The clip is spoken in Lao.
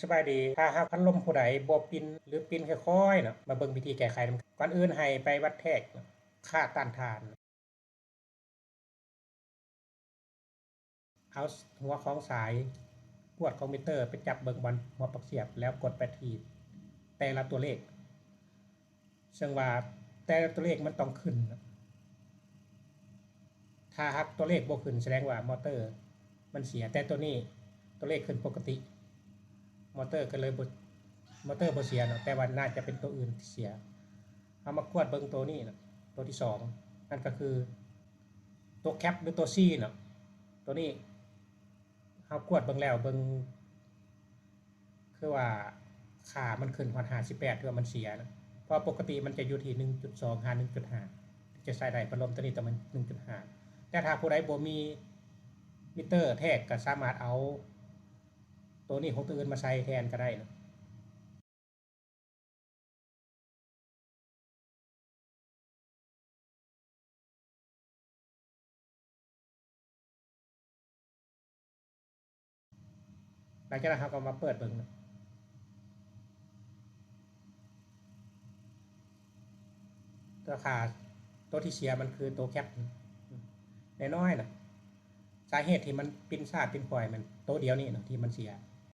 ສະບາຍດີ. ຖ້າຫາກພັດລົມຜູ້ໃດບໍ່ປິ່ນ ຫຼືປິ່ນຄ່ອຍໆເນາະ, ມາເບິ່ງວິທີແກ້ໄຂນຳກັນ. ກ່ອນອື່ນໃຫ້ໄປວັດແທກເນາະ, ຄ່າຕ້ານທານ. ເອົາຫົວຂອງສາຍກວດຂອງມິເຕີໄປຈັບເບິ່ງບ່ອນຫົວປັກສຽບ ແລ້ວກົດໄປທີ່ແຕ່ລະຕົວເລກ. ເຊິ່ງວ່າແຕ່ລະຕົວເລກມັນຕ້ອງຂຶ້ນ. ຖ້າຫາກຕົວເລກບໍ່ຂຶ້ນ ສະແດງວ່າມໍເຕີມັນເສຍ, ແຕ່ຕົວນີ້ຕົວເລກຂຶ້ນປົກກະຕິ ມໍເຕີກໍເລີຍບໍ່ ມໍເຕີບໍ່ເສຍເນາະ, ແຕ່ວ່າໜ້າຈະເປັນຕົວອື່ນທີ່ເສຍ. ເຮົາມາກວດເບິ່ງຕົວນີ້ເນາະ, ຕົວທີສອງ ນັ້ນກໍຄືຕົວແຄັບ ຫຼືຕົວຊີເນາະ. ຕົວນີ້ເຮົາກວດເບິ່ງແລ້ວ ເບິ່ງ ຄືວ່າຄ່າມັນຂຶ້ນຮອດຫ້າສິບແປດ ຖືວ່າມັນເສຍນະ, ເພາະປົກກະຕິມັນຈະຢູ່ທີ່ໜຶ່ງຈຸດສອງຫາໜຶ່ງຈຸດຫ້າ ຈະໃຊ້ໄດ້. ພັດລົມຕົວນີ້ຕ້ອງແມ່ນໜຶ່ງຈຸດຫ້າ. ແຕ່ຖ້າຜູ້ໃດບໍ່ມີມິເຕີແທກ ກໍສາມາດເອົາຕົວນີ້ຂອງຕົວອື່ນມາໃສ່ແທນກໍໄດ້ນະ. ຫຼັງຈາກນັ້ນເຮົາກໍມາເປີດເບິ່ງ ຕົວຄ່າ ຕົວທີ່ເສຍມັນຄືຕົວແຄັບນ້ອຍໆນະ. ສາເຫດທີ່ມັນປິ່ນຊ້າປິ່ນປ່ອຍແມ່ນຕົວດຽວນີ້ນະທີ່ມັນເສຍ.